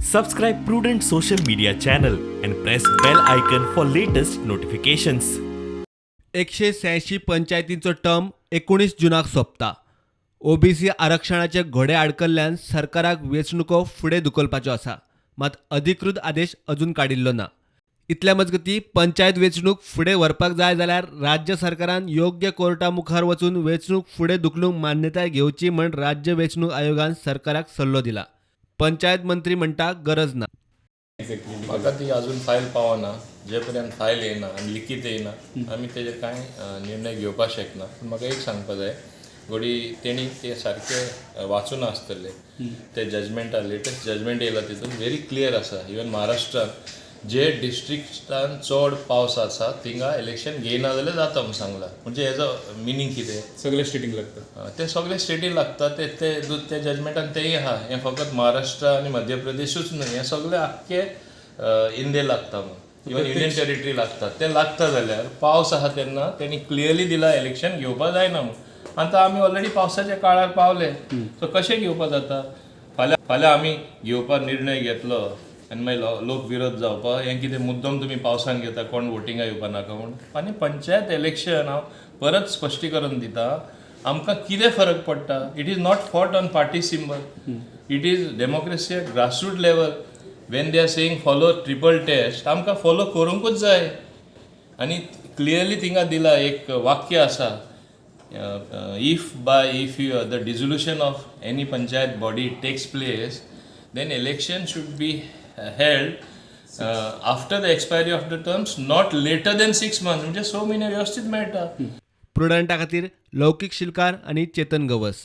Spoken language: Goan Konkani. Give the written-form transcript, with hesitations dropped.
Subscribe Prudent social media channel and press bell icon for latest notifications. 186 पंचायतींचो term 19 जुनाक सोंपता. ओबीसी आरक्षणाचे घोडे आडकल्ल्यान सरकाराक वेंचणुको फुडें धुकलपाच्यो आसा, मात अधिकृत आदेश अजून काडिल्लो ना. इतल्या मजगतीं पंचायत वेंचणूक फुडें व्हरपाक जाय जाल्यार राज्य सरकारान योग्य कोर्टा मुखार वचून वेंचणूक फुडें धुकलूंक मान्यताय घेवची म्हण राज्य वेंचणूक आयोगान सरकाराक सल्लो दिला. पंचायत मंत्री म्हणटा, गरज ना. म्हाका ती अजून फायल पावना. जे पर्यंत फायल येयना आनी लिखीत येयना, आमी तेजेर कांय निर्णय घेवपाक शकना. पूण म्हाका एक सांगपा जाय, घोडी तेणी ते सारके वाचून आसतले ते जजमेंटा. लेटस्ट जजमेंट येयला, तितून व्हेरी क्लियर आसा. इवन महाराष्ट्रान जे डिस्ट्रिक्टान चड पावस आसा, थिंगा इलेक्शन घेयना जाल्यार जाता म्हूण सांगला. म्हणजे हेजो मिनींग कितें? सगळे स्टेटींक लागता. ते सगळे स्टेटी लागता. ते ते ते जजमेंटान तेय आहा. हें फकत महाराष्ट्र आनी मध्य प्रदेशूच न्हय, हें सगळे आख्खे इंडिये लागता म्हूण, इवन युनियन टेरिटरी लागता. ते लागता जाल्यार पावस आहा तेन्ना तेणी क्लियरली दिला, इलेक्शन घेवपा जायना म्हूण. आतां आमी ऑलरेडी पावसाच्या काळार पावले, सो कशें घेवपा जाता? फाल्यां फाल्यां आमी घेवपा निर्णय घेतलो आनी मागीर लोक विरोध जावपा, हें कितें मुद्दम तुमी पावसान घेता, कोण वोटिंगा येवपा नाका म्हूण? आनी पंचायत इलेक्शन, हांव परत स्पश्टीकरण दिता, आमकां कितें फरक पडटा? It is not fought on party symbol. It is democracy at grassroot level. When they are saying follow triple test, आमकां फॉलो करूंकूच जाय. आनी क्लियरली थिंगा दिला, एक वाक्य आसा, if you the dissolution of any panchayat body takes place, then election should be held after the expiry of the terms, not later than 6 months. म्हणजे 6 म्हयने व्यवस्थीत मेळटा. प्रुडंटा खातीर लौकीक शिलकार आनी चेतन गवस.